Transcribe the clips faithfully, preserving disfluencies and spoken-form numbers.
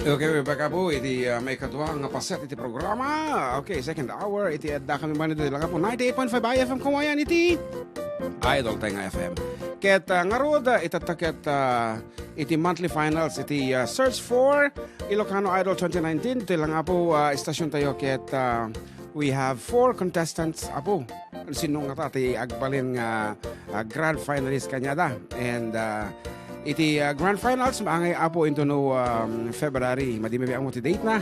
Okay, we're back, Apo. Iti, uh, maikadua nga paset iti programa. Okay, second hour. Iti adda kami man iti lang, Apo. Ninety-eight point five I F M Kawayan iti Idol tayo nga F M. Ket, uh, ngarud, uh, itatta ket, uh, iti monthly finals, iti, uh, Search for Ilocano Idol twenty nineteen. Iti lang, Apo, uh, istasyon tayo ket, uh, we have four contestants, Apo. Sino nga ta ti agbalin nga, ah, grand finalist kaniada? And, ah, iti, ah, grand finals, maangay, Apo, into no, um, February. Madi mabiag mo ti date na.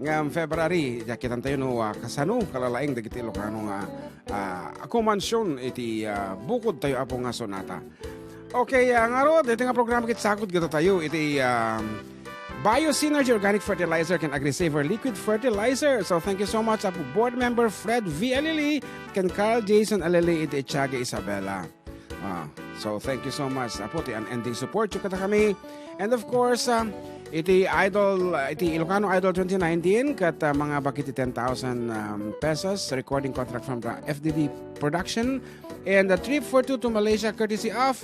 Ngem February, diak kitan tayo no, ah, kasano kalalaing dagiti Ilocano nga, ah, kumansyon iti, ah, bukod tayo, Apo, nga sonata. Okay, ah, ngarud, iti nga programa ket sagut gada tayo iti, ah, Bio Synergy Organic Fertilizer ken Agri-Saver Liquid Fertilizer. So, thank you so much, Apo, Board Member Fred V. Alili ken Carl Jason Alili iti Atiaga, Isabela. Ah, so, thank you so much, Apo, ti unending support yu kadakami. And of course, ah, iti Idol, ah, iti Ilocano Idol twenty nineteen, ket, ah, mga bakit ti ten thousand, um, pesos, recording contract from the F D D Production, and a trip for two to Malaysia courtesy of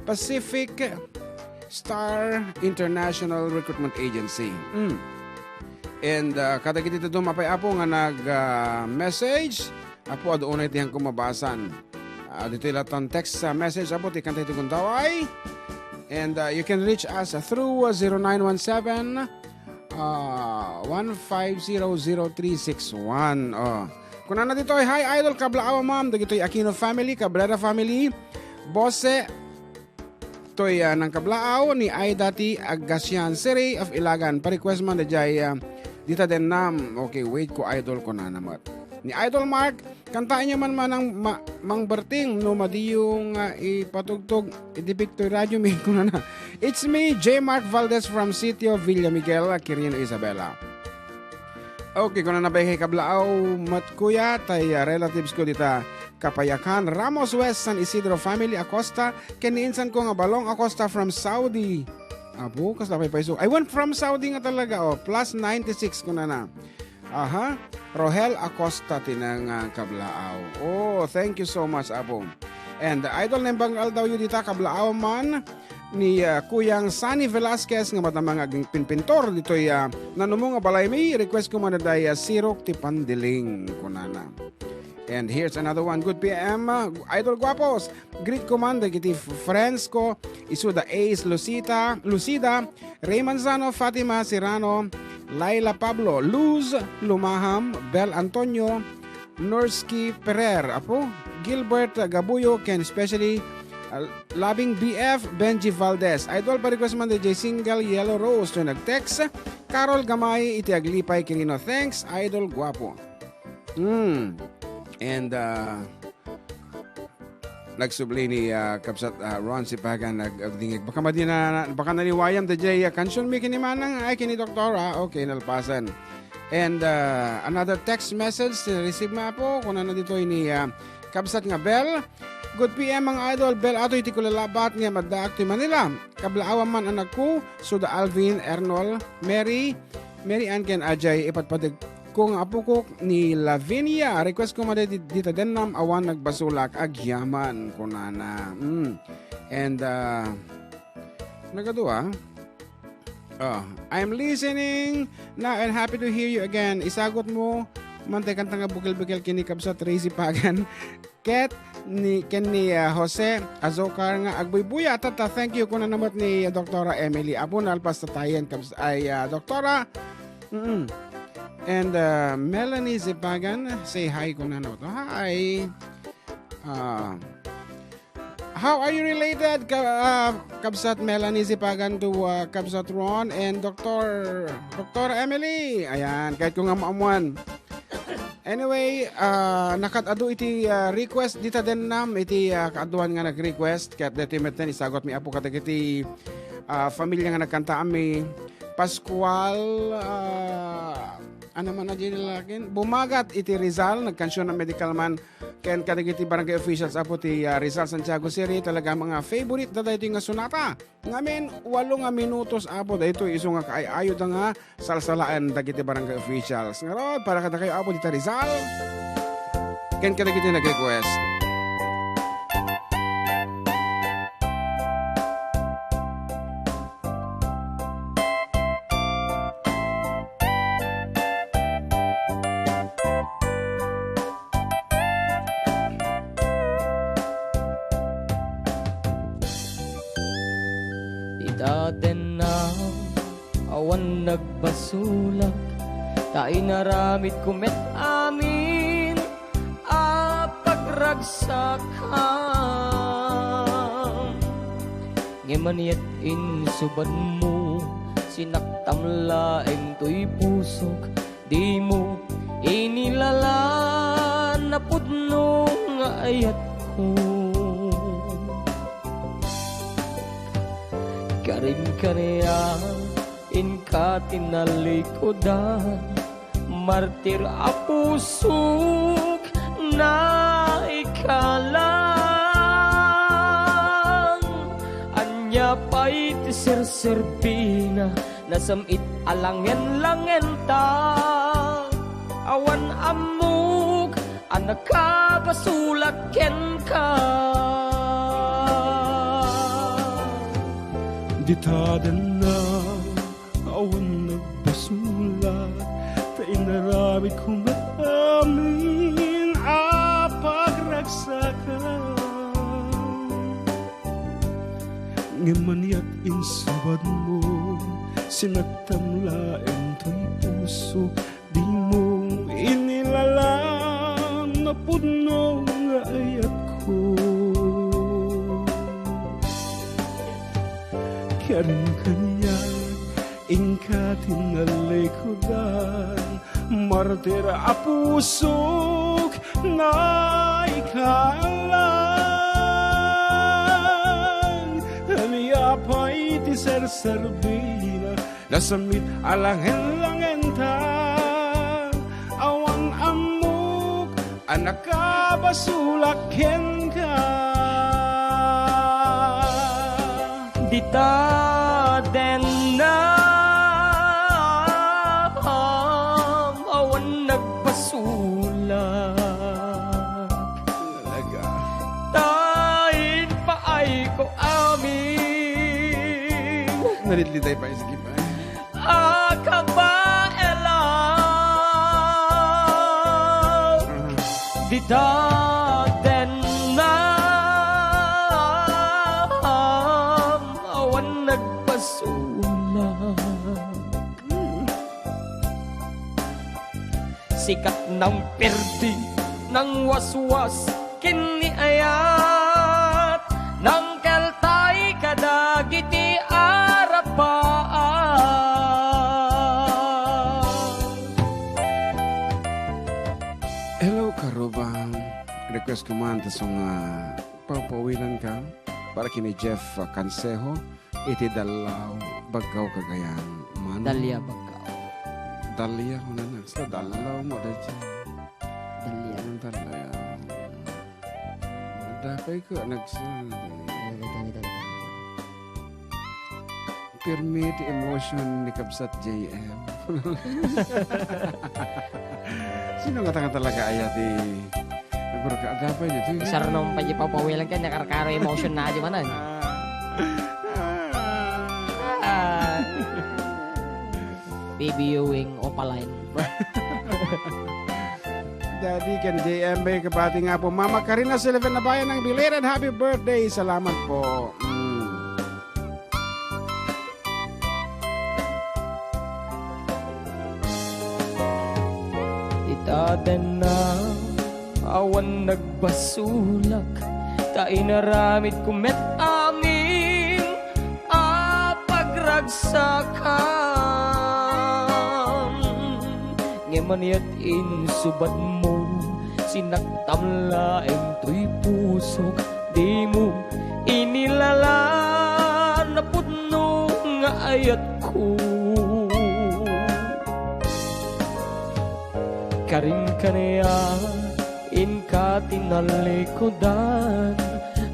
Pacific Star International Recruitment Agency. Mm. And, ah, kadagiti dadduma pay, Apo, nga nag, ah, message, Apo, adu unay ti haanko mabasan. Ah, ditoy latan text, ah, message, Apo, ti kanta iti gundaway. And, ah, you can reach us, ah, through, ah, zero nine one seven, ah, one five zero zero three six one. Oh. Kunana ditoy, "Hi, Idol Kablaaw, ma'am. Dagitoy Aquino family, Cabrera family. Bose, toy, ah, nang Kablaaw, ni Aida ti Agasian, Siri of Ilagan. Pa-request man daydiay, ah, dita dennam." Okay, wait ko, Idol, kunana met. Ni Idol Mark, "Kantaenyo man manang ma-, Mang Berting, no madiyo nga ipatugtog, idipik toy radyo mi," kunana. It's me, J Mark Valdez from Sitio Villa Miguel, Quirino, Isabela. Okay, kunana, "Bay, kay Kablaaw met, kuya, tay, ah, relatives ko dita Kapayakan, Ramos West, San Isidro family, Acosta, ken ni insan ko nga Balong Acosta from Saudi." Apo, kasla pay payso. I went from Saudi nga talaga, oh, plus ninety-six, kunana. Aha, Rohel Acosta ti nang, ah, Kablaaw. Oh, thank you so much, Apo. And, ah, Idol, naimbag nga aldawyo dita, Kablaaw man ni, ah, Kuyang Sunny Velasquez nga madama nga agpinpintor ditoy, ah, nanumo nga balaymi. Request ko man daydiay, ah, Sirok ti Pandiling, kunana. And here's another one. "Good P M, ah, Idol Guapos. Greet ko man dagiti f-, friends ko, isuda Ace Lucita, Lucida, Ray Manzano, Fatima Serrano, Laila Pablo, Luz Lumaham, Bel Antonio, Norski Perer, Apo, Gilbert Gabuyo, ken especially, uh, loving B F, Benji Valdez. Idol, pa-request man daydiay Single Yellow Rose." Toy nag-text, Carol Gamay, iti Aglipay, Quirino. Thanks, Idol Guapo. Hmm. And, uh, nagsubli ni, ah, Kabsat, ah, Ron Sipagan nag-, agdingig. Baka madi na, baka naliwayam daydiay, ah, kansion mi ken ni Manang, ay, ken ni Doktora. Okay, nalpasan. And, ah, another text message, receive, Apo, kunana ditoy ni, ah, Kabsat nga Bel. "Good P M, mga idol. Bel, ato iti kulalabat nga maddaak ti Manila. Kablaawam man, anakko, suda Alvin, Ernol, Mary, Mary Ann ken Ajay, ipatpadeg ko nga apokok ni Lavinia. Request ko madi di-, dita dennam awan nagbasolak, agyaman," kunana. Mm. And, uh, nagadua, oh, "I'm listening now and happy to hear you again." Isagot mo man tay kanta nga bukel-bukel ken ni Kabsat Ray Sipagan. Ket ni, ken ni, ah, Jose Azocar nga agbuybuya. Tatta, thank you, kunana met ni Doktora Emily. Apo, nalpas ta tayen, kabs-, ay, ah, Doktora. Mm. And, ah, Melanie Zipagan, say hi, kunana met. Hi. Ah, how are you related, ka-, ah, Kabsat Melanie Zipagan, to, ah, Kabsat Ron and Doktor, Doktora Emily? Ayan, kahit ko nga maamuan. Anyway, ah, nakat-adu iti, ah, request dita dennam iti, ah, kaaduan nga nag-request. Ket daytoy metten, isagut mi, Apo, kadagiti, ah, familia nga nagkanta, ami Pascual, ah, ano man a diay lalakin? Bumagat iti Rizal, nagkansion a medical man, ken kadagiti barangay officials, Apo, ti, ah, Rizal, Santiago City, talaga mga favorite da daytoy nga sonata. Ngamin, walo nga minutos, Apo, daytoy isu nga kaay-ayoda nga salsalaen dagiti barangay officials. Ngarud, para kadakayo, Apo, dita Rizal, ken kadagiti nag-request. Tatenna, awan nagbasolak, ta inaramidko met amin a pagragsakam. Ngem aniat insubadmo, sinaktam laeng toy pusok, dimo inilalaan a pudno nga ayatko. Karim kaniak, inka tinalikudan, martir a pusok, naikalang. Ania pay ti serserbina, nasam-it a langen-langenta. Awan ammok a nakabasolak kenka. Dita denna, awan nagbasolak, ta inaramidko met amin a pagragsakam. Ngem aniat insubadmo, sinaktam laeng toy pusok, dimo inilalaan a pudno nga ayatko. Karim kaniak, inka tinalikudan, martir a pusok, naikalang. Ania pay ti serserbina, nasam-it a langen-langenta. Awan ammok a nakabasolak kenka. Dita denna, awan nagbasolak. Talaga. Ta impaayko amin. Nalitlitay pa, sige pa. A kabaelan. Dita denna, awan nagbasolak. Sikat nang pirdi, nang waswas ken ni ayat, nang kaltay kadagiti arapaat. Hello, Karubang. Request ko man ta song nga Pawpawilanka para kini Jeff Cansejo iti Dallaw, Baggao, Cagayan, Manong. Dalia, Baggao. Dalia, kunana. Sa Dallaw mo, da dyan. Dalia. Ang Dalia. Dapay ko, nagsa-, Ay, ito, ito, ito. Pirmi ti emotion ni Kabsat J M. Sino nga tanga talaga aya ti nagurka? Agapay dito. Isar nung pa di papawilan ka, nakarkaro emotion na di manan. Ah. Ah. Baby Ewing Opaline. Daddy ken J M, kabati nga po. Mama Karina Sullivan Nabayan, ng belated happy birthday. Salamat po. Mm. Itatenna, awan nagbasolak, ta inaramidko met amin a pagragsakam. Ngem aniat insubadmo, sinaktam laeng toy pusok, dimo inilalaan a pudno nga ayatko. Karim kaniak, inka tinalikudan,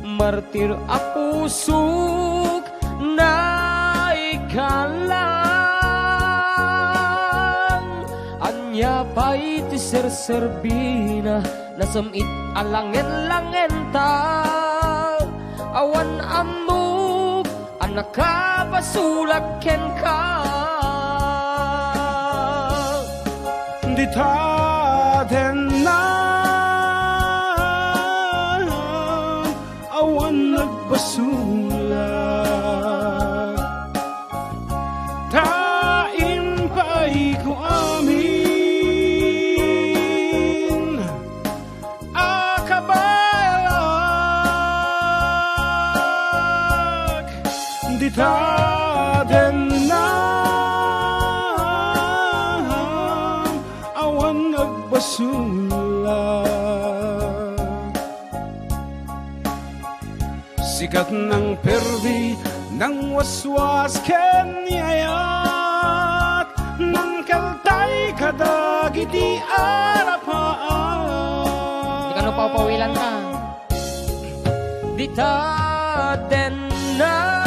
martir a pusok, naikalang. Ania pay ti serserbina, nasam-it a langen-langenta. Awan ammok a nakabasolak kenka. Dita denna, awan nagbasolak. Dita dennam awan agbasula. Sikat nang perdi, nang waswas ken ni ayat, nang kaltay kadagiti arapaat. Di kano pawpawilan ka. Dita dennam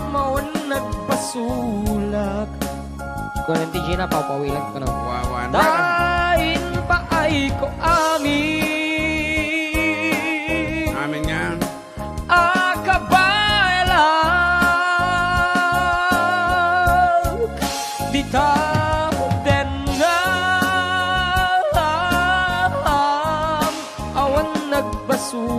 awan nagbasulak. Kunan ti Gina, pawpawilan ko, no? Wawan. Ta inpaay ko amin. Amin nga. A kabaelak, dita dennam awan nagbasulak.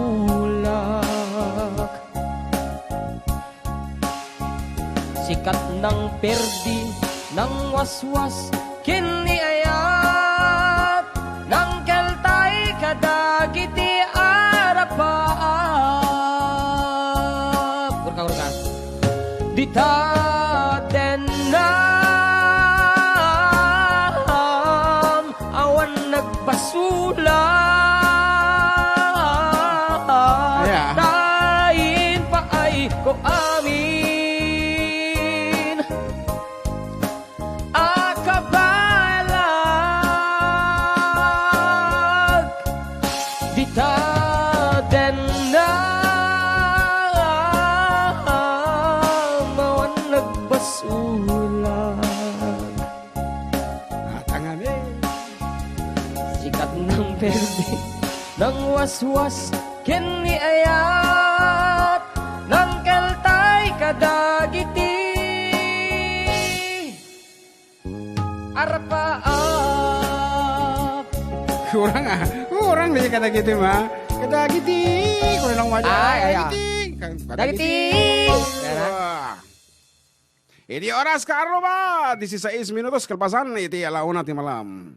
Sikat nang perdi, nang waswas, ken ni ayat, nang kaltay kadagiti arapaat. Urka, urka. Dita dennam awan nagbasulak. Aya. Ta inpaay ko amin a kabaelak. Dita dennam awan nagbasulak. Atangan, eh. Sikat nang perdi, nang waswas, ken ni ayat, nang kaltay kadagiti arapaat. Kurang, ah. Kurang di kadagiti, ma. Kadagiti. Kurang lang, ma. Ay, ay, ah. Kadagiti. Kadagiti. Yan, ah. Iti oras, kaaruba, disisais minutos kalpasan iti ala una ti malam.